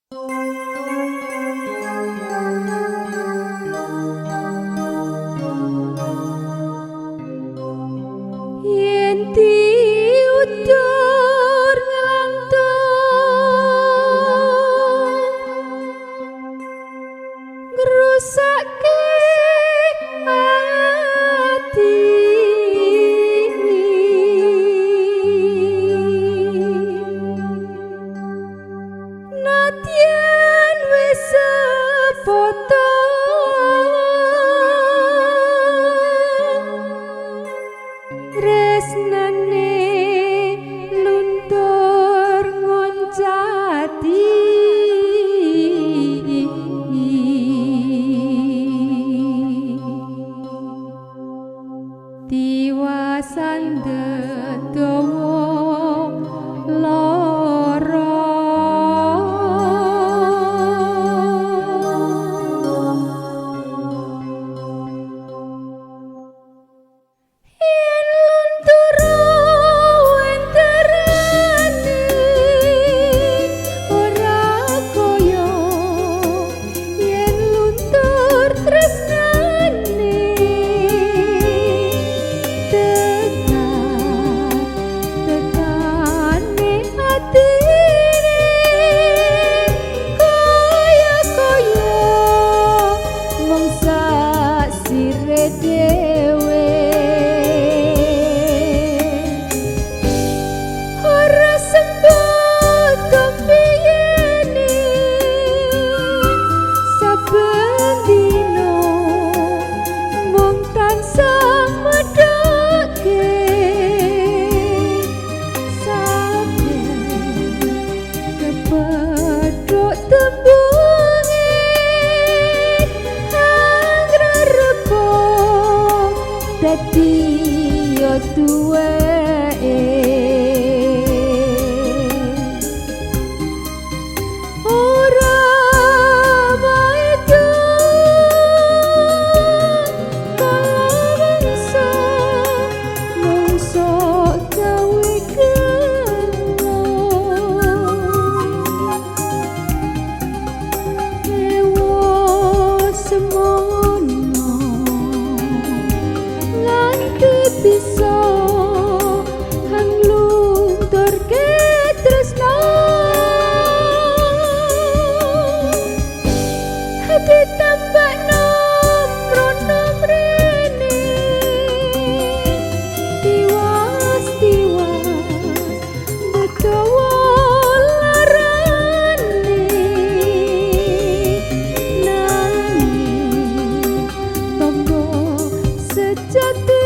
Yen diudur nglantur ngrusake ati, nadyan wis sepotong tresnane luntur ngoncati. Tiwasan dedawa lara, yen luntur enterane ora kaya yen luntur tresnane, tekan tekane atine kaya kaya mung sasire dhewe. Ora sembodo piyene saben dina mung tansah medhoke, saben kepethuk tembunge anggrerebo dadi yo tuweke. Ora maido kala mangsa mungso gawe gelo, ewa semono nganti bisa nglunturke tresno. Ditambah nomrono mrene, tiwas tiwas bedawa larane, nanging tombo sejati.